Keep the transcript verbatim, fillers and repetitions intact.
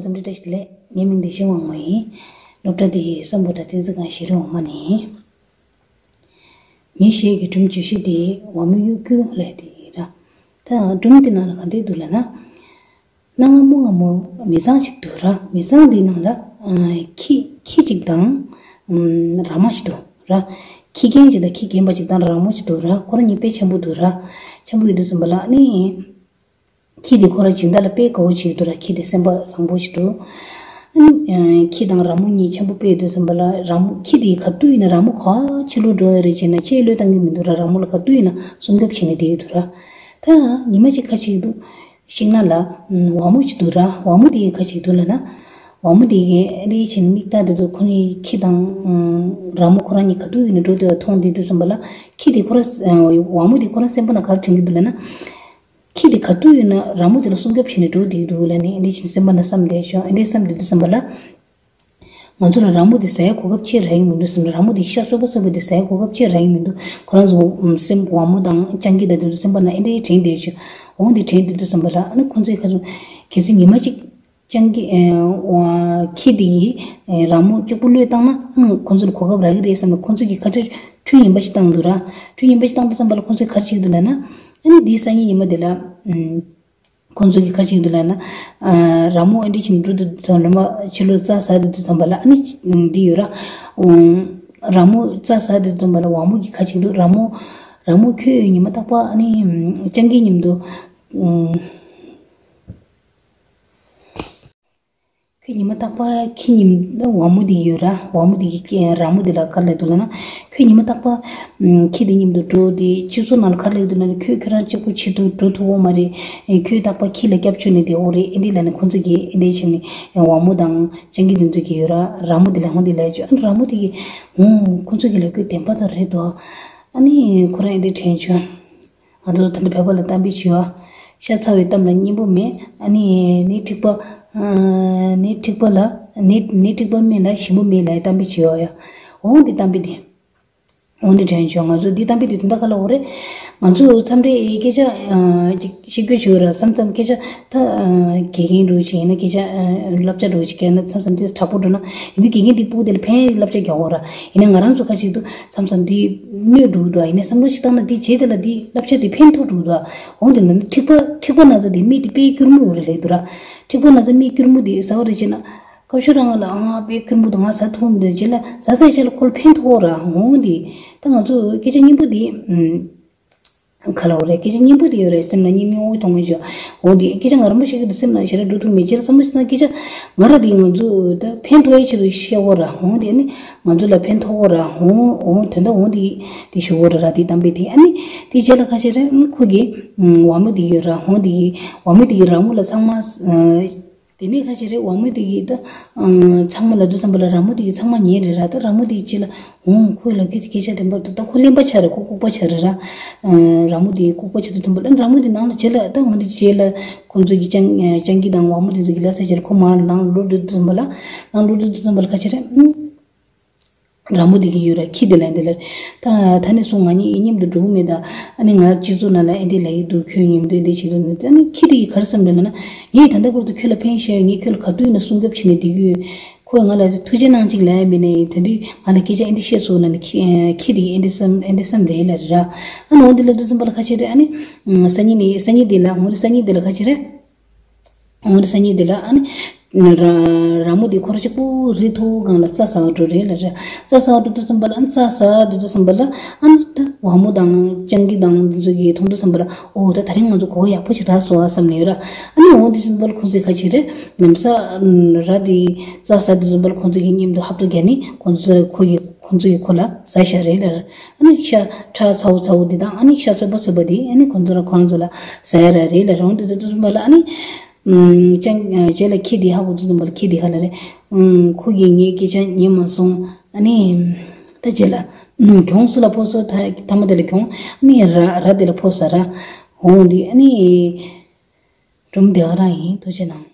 འཚམས་འདྲི་བཀྲ་ཤིས་བདེ་ལེགས། ངའི་མིང་བདེ་ཆེན་དབང་མོ་ཡིན། སློབ་གྲྭ་འདི་ཡི་སམ་བྷོ་ཊ་བསྟན་འཛིན་ཁང་ཤེས་རིག་འོག་མ་ནས་ཡིན། ངའི་གཞས་ཀྱི་སྒྲུང་བརྗོད་གཞི་འདི་ཝ་མོ་གཡོ་སྒྱུ་ལབ་དེ་ཡིན་ར། ད་སྒྲུང་འདི་ནང་ལ་ག་འདྲ་འདུག་ལབ་ན། གནའ་སྔ་མོ་སྔ་མོ་མི་ཚང་ཞིག་འདུག་ར། མི་ཚང་འདིའི་ནང་ལ་ཨ་ཁྱི་ཁྱི་གཅིག་དང་ཨམ་ར་མ་ཞིག་འདུག་ར། ཁྱི་རྒན་གཅིག་དང་ཁྱི་རྒན་པ་གཅིག་དང་ར་མོ་ཞིག་འདུག་ར། ཁོ་རང་གཉིས་དཔེ་འཆམ་པོ་འདུག་ར། འཆམ་པོ་ཡོད་དུས་ཙམ་པ་ལ་ཨ་ནི། ཁྱི་དེ་ཁོ་རང་སྦྱིན་བདག་ལ་དཔེ་དགའ་བོ་བྱེད་ཀྱི་འདུག་ར། ཁྱི་དེ་སེམས་པ་བཟང་པོ་ཞིག་འདུག་ཨ་ནི་ཁྱི་དང་ར་མོ་གཉིས་འཆམ་པོ་དཔེ་ཡོད་དུས་ཙམ་པ་ལ་ར་མོ་ཁྱི་དེ་ག་དུས་ཡིན་ན་ར་མོ་ག་ཕྱི་ལོགས་འགྲོ་ཡ་རེད་བྱས་ན་ལྕེ་བློས་བཏང་གི་མི་འདུག་ར། ར་མོ་ལ་ག་དུས་ཡིན་ན་སྲུང་སྐྱོབ་བྱས་ནས་བསྡད་ཀྱི་འདུག་ར། ད་ཉི་མ་གཅིག་ཁ་ཤས་འདུག་ཤིང་ནགས་ལ་ཝ་མོ་ཞིག་འདུག་ར། ཝ་མོ་དེ་ག་ཞིག་འདུག་ལབ་ན། ཝ་མོ་དེ་གས་ཨ་ནི་བྱས་ནས་མིག་ལྟ་དེ་ཚོ་ཁོ་གཉིས་ཁྱི་དང་ར་མོ་ཁོ་རང་གཉིས་ག་དུས་ཡིན་ན་འགྲོ་འདོད་མཐོང་དེ་དུས་ཙམ་པ་ལ་ཁྱི་དེ་ཁོ་རང་ཝ་མོ་དེ་ཁོ་རང་སེམས་པ་ན་ག་རེ་དྲན་གྱི་འདུག་ལབ་ན། ཁྱི་དེ་ག་དུས་ཡིན་ན་ར་མོ་དེ་ལ་སྲུང་སྐྱོབ་བྱས་ནས་འགྲོ་བསྡད་ཀྱི་འདུག་ལབ་ནས་འདི་བཞིན་སེམས་པ་ན་བསམ་བསྡད་ཤོག་ཨེ་འདྲས་བསམ་བསྡད་དུས་ཙམ་པ་ལ། ང་ཚོ་ལ་ར་མོ་དེ་ཟ་ཡ་གོ་སྐབས་ཆེ་རག་གི་མི་འདུག་བསམ་ནས་ར་མོ་དེ་ཤ་གསོད་པ་གསོད་པ་དེ་ཟ་ཡ་གོ་སྐབས་ཆེ་རག་གི་མི་འདུག་ཁོ་རང་ཚོ་སེམས་ཝ་མོ་དང་སྤྱང་ཀི་དང་དེ་ཚོ་སེམས་པ་ན་ཨེ་འདྲས་དྲན་བསྡད་ཤོག་འོང་དེ་དྲན་བསྡད་དུས་ཙམ་པ་ལ་ཨ་ནི་ཁོ་ཚོའི་ཁ་ཚོ་གལ་སྲིད་ཉི་མ་གཅིག་སྤྱང་ཀི་ཨེ་ཁྱི་དེ་ཡིས་ཨེ་ར་མོ་གཅིག་པུ་བློས་བཏང་ན་ཨ་ཁོ་ཚོ་ལ་གོ་སྐབས་རག་གི་རེད་བསམ་ནས་ཁོ་ཚོ་གིས་ཁ་ཁྲལ་ཁྲུས་ངན་པ་ཞིག་བཏང་འདུག་ར། ཁྲུས་ངན་པ་ཞིག་བཏང་དུས་ཙམ་པ་ལ་ཁོ་ཚོས་ག་རེ་བྱེད་ཀྱི་འདུག་ལབ་ན། ཨ་ནི་དེའི་སང་ཉིན་ཉི་མ་དེ་ལ་ཨམ་ཁོ་ཚོ་གིས་ག་རེ་བྱེད་ཀྱི་འདུག་ལབ་ན། ཨ་ར་མོ་ཨེ་འདྲས་བྱས་ནས་འགྲོ་དུས་ཙམ་ལ་མ་ཕྱི་ལོགས་རྩྭ་ཟ་དུས་ཙམ་པ་ལ་ཨ་ནི་འདི་ཡོད་ར། ཨོ་ར་མོ་རྩྭ་ཟ་དུས་ཙམ་པ་ལ་ཝ་མོ་གིས་ག་རེ་བྱེད་ཀྱི་འདུག་ར་མོ་ར་མོ་ཁྱོད་ཉི་མ་རྟག་པར་ཨ་ནི་སྤྱང་ཀི་མཉམ་དུ་ཨམ། ཁྱོད་ཉི་མ་རྟག་པར་ཁྱི་ཉིམ་ཝ་མོ་དེ་ཡོད་ར། ཝ་མོ་དེ་གི་ར་མོ་དེ་ལ་ག་རེ་ལབ་འདུག་ལབ་ན། ཁྱོད་ཉི་མ་རྟག་པར་ཁྱི་དེ་མཉམ་དུ་འགྲོ་དེ་སྤྱི་ཚོགས་ནང་ལ་ག་རེ་ལབ་འདུག་ལབ་ན། ཁྱོད་ཁྱོད་རང་གཅིག་པུ་ཕྱི་དུ་འགྲོ་ཐུབ་འོ་མ་རེད། ཁྱོད་རྟག་པར་ཁྱི་ལ་སྐྱབས་བཅོལ་ནས་བསྡད་འོ་རེད། ཨེ་འདྲས་ལབ་ནས་ཁོ་ཚོ་གིས་ཨེ་འདྲས་བྱས་ནས་ཝ་མོ་དང་སྤྱང་ཀི་དེ་ཚོ་གིས་ཡོད་ར། ར་མོ་དེ་ལ་ཧོང་དེ་ལབ་བྱུང་། ཨ་ནི་ར་མོ་དེ་གིས་ཧོང་ཁོ་ཚོ་གི་ལབ་རྒྱུ་བདེན་པ་ད་རེད་དོ། ཨ་ནི་ཁོ་རང་ཨེ་འདྲས་དྲན་བྱུང་། ང་ཚོ་ད་ལྟ་བོད་པ་ལ་གཏམ་དཔེ་བྱེད་བ། ཤ་ཚ་བའི་གཏམ་ལ་སྙིང་པོ་མེད། ཨ་ནི་ནད་མཁྲིས་པ། ཨ་ནད་མཁྲིས་པ་ལ་ནད་ནད་མཁྲིས་པ་སྨན་ལ་ཞིམ་པོ་མེད་ལབ་གཏམ་དཔེ་བྱེད་བ་ཡ། འོང་འདི་གཏམ་དཔེ་འདི། འོང་འདི་དྲན་བྱུང་། ང་ཚོ་འདི་གཏམ་དཔེ་འདི་དོན་དག་ག་ལ་འོ་རེད། ང་ཚོ་མཚམས་རེ་སྐད་ཆ་ཨ་ཅིག་བཤད་རྒྱུ་བྱེད་ར། མཚམས་མཚམས་སྐད་ཆ་ད་ཨ་དགེ་རྒན་རུ་ཞིག་ཡིན་ན་སྐད་ཆ་ཨ་བསླབ་བྱ་རུ་ཞིག་བརྒྱབ་ན་མཚམས་མཚམས་དེ་དྲག་པོ་འགྲོ་ན་ཡིན་དུས་དགེ་རྒན་འདི་སྤུ་གུ་དེ་ལ་ཕན་བསླབ་བྱ་རྒྱག་འོ་ར། ཡིན་ན་ང་རང་ཚོ་ཁ་ཅིག་ཏུ་མཚམས་མཚམས་འདི་གནོད་འགྲོ་གི་འདུག་ཡིན་ན་བསམ་བློ་ཞིག་བཏང་ན་འདི་བྱས་དེ་ལ་འདི་བསླབ་བྱ་འདི་ཕན་ཐོགས་འགྲོ་གི་འདུག་འོང་དེ་ན་མཁྲིས་པ་མཁྲིས་པ་ན་ཚ་འདི་མིག་འདི་དཔེ་སྐྱུར་མོ་ཡོད་རེད་ལབ་འདུག་ར། མཁྲིས་པ་ན་ཚ་མིག་སྐྱུར་མོ་འདི་ཟ་བ་རེད་བྱས་ན་སྐབས་ཤོར་རང་ལ་ཨ་དཔེ་སྐྱུར་མོ་འདུག་ང་ཟ་ཐུབ་མི་འདུག་བྱས་ལ་ཟ་ཟ་བྱས་ལ་ཁོ་ལ་ཕན་ཐོགས་ར། འོང་འདི་ད་ང་ཚོ་སྐད་ཆ་སྙན་པོ་འདི་ཨམ། ག་ལ་འོ་རེད། སྐད་ཆ་སྙན་པོ་དེ་ཡོད་རེད། སེམས་ལ་སྙིང་སྙིང་བོ་མཐོང་མི་ཤོག་འོ་དེ་སྐད་ཆ་ངར་མོ་ཞིག་གི་སེམས་ལ་ཞེ་དྲག་འགྲོ་ཐུབ་མེད་ཅེས་བསམ་བློ་ཞིག་ན་སྐད་ཆ་ང་ར་དེ་ང་ཚོ་ད་ཕན་ཐོགས་ཡའི་ཆེད་དུ་བཤད་འོ་ར། འོ་དེ་ནི་ང་ཚོ་ལ་ཕན་ཐོགས་འོ་ར། འོ་འོ་དོན་དག་འོ་དེ་དེ་ཞུ་འོ་ར་ར་དེ་གཏམ་དཔེ་དེ། ཨ་ནི་དེ་རྗེས་ལ་ཁ་ཤས་རེད། ཁོ་གི་ཝ་མོ་དེ་ཡོད་ར། འོ་དེ་གི་ཝ་མོ་དེ་གི་ར་མོ་ལ་ཚང་མ། དེ་ནས་ཁ་ཤས་རེད། ཝ་མོ་དེ་གིས་ད་ཨ་ཚང་མ་ལབ་དུས་ཙམ་པ་ལ་ར་མོ་དེ་གིས་ཚང་མ་ཉན་རེད་ར། ད་ར་མོ་དེ་གིས་ཅི་ལ་འོང་ཁོས་ལབ་ཀྱི་དེ་སྐད་ཆ་བདེན་པར་འདུག་ད་ཁོ་གླེན་པ་ཆགས་རེད། ཁོ་ལྐུགས་པ་ཆགས་རེད་ར། ཨ་ར་མོ་དེ་གིས་ལྐུགས་པ་ཆགས་དུས་ཙམ་པ་ལ་ར་མོ་དེ་ནང་ལ་བྱེད་ལ་ད་འོང་དེ་བྱེད་ལ་ཁོ་ཚོ་གི་སྤྱང་སྤྱང་ཀི་དང་ཝ་མོ་དེ་ཚོ་གི་ལ་ས་བྱེད་ལ་ཁོ་མར་ནང་ལོག་དུས་ཙམ་པ་ལ་ནང་ལོག་དུས་ཙམ་པ་ལ་ཁ་ཤས་རེད། ཨ། ར་མོ་དེ་གི་ཡོད་ར། ཁྱི་དེ་ལ་འདི་ལ། ད་ད་ནས་བཟུང་ང་གཉིས་མཉམ་དུ་འགྲོ་གི་མེད་ད། ཨ་ནི་ང་སྤྱི་ཚོགས་ནང་ལ་ཨེ་འདི་ལ་ཡི་འདུག་ཁྱོད་མཉམ་དུ་ཨེ་འདི་བྱེད་དུ་མེད། ཨ་ནི་ཁྱི་དེ་གི་ག་རེ་བསམ་རེད་ལབ་ན། ངས་ད་ལྟ་བར་དུ་ཁྱོད་ལ་ཕན་ཤེས་ཡོད། ངས་ཁྱོད་ལ་ག་དུས་ཡིན་ན་སྲུང་སྐྱོབ་བྱེད་ནས་བསྡད་ཀྱི་ཡོད། ཁོས་ང་ལ་ཐུགས་རྗེ་གནང་ཅིག་ལབ་ཡ་མེད་ནས་ད་དུས་ང་ལ་སྐད་ཆ་ཨེ་འདི་བཤད་སོང་ལབ་ནས་ཁྱི་ཁྱི་དེ་གི་ཨེ་འདི་བསམ་ཨེ་འདི་བསམ་རེད་ལབ་ར། ཨ་ནི་འོ་འདི་ལ་དུས་ཙམ་པ་ལ་ཁ་ཤས་རེད། ཨ་ནི་སང་ཉིན་ནས་སང་ཉིན་དེ་ལ་འོ་འདི་སང་ཉིན་དེ་ལ་ཁ་ཤས་རེད། འོ་དེ་སང་ཉིན་དེ་ལ་ཨ་ནི་ར་ར་མོ་དེ་ཁོ་རང་གཅིག་པུ་རི་མཐོ་སྒང་ལ་རྩྭ་ཟ་བར་འགྲོ་རེད་ལབ་ར། རྩྭ་ཟ་བར་འགྲོ་དུས་ཙམ་པ་ལ་ཨ་ནི་རྩྭ་ཟ་འགྲོ་དུས་ཙམ་པ་ལ་ཨ་ནི་ད་ཝ་མོ་དང་སྤྱང་ཀི་དང་འདི་ཚོ་གིས་མཐོང་དུས་ཙམ་པ་ལ་ཨོ་ད་ད་རིང་ང་ཚོ་གོ་སྐབས་ཡག་པོ་ཞིག་རག་སོང་ཨ་བསམ་ནས་ཡོད་ར། ཨ་ནི་འོ་དེ་ཙམ་པ་ལ་ཁོང་ཚོས་ཁ་ཕྱིར་རེད་ནམ་ས་ར་དེ་རྩྭ་ཟ་དུས་ཙམ་པ་ལ་ཁོང་ཚོ་གིས་མཉམ་དུ་ཧབ་ཏོ་བརྒྱབ་ནས་ཁོང་ཚོ་ཁོ་གིས་ཁོང་ཚོ་གིས་ཁོ་ལ་ཟ་བཞག་རེད་ལབ་ར། ཨ་ནི་ཤ་ཁྲག་ཚ་བོ་ཚ་བོ་འདི་དང་ཨ་ནི་ཤ་ཚོད་པ་ཚོད་པ་འདི་ཨ་ནི་ཁོང་ཚོ་ལ་ཁོ་རང་ཚོ་ལ་ཟ་ཡ་ར་རེད་ལབ་ར། འོ་དེ་དུས་ཙམ་པ་ལ་ཨ་ནི། ཅང་རྗེས་ལ་ཁྱི་དེ་ཧ་གོ་དུས་ཙམ་པ་ལ་ཁྱི་དེ་ཧ་ལ་རེད། ཁོ་གིས་ངའི་སྐད་ཆ་ཉན་མ་སོང་། ཨ་ནི། ད་རྗེས་ལ་གྱོང་སུ་ལ་ཕོག་སོང་། ད་མཐའ་མ་དེ་ལ་གྱོང་ཨ་ནི་ར་ར་དེ་ལ་ཕོག་ས་ར། འོ་འདི་ཨ་ནི། སྒྲུང་དེ་ག་རང་ཡིན། ཐུགས་རྗེ་གནང་།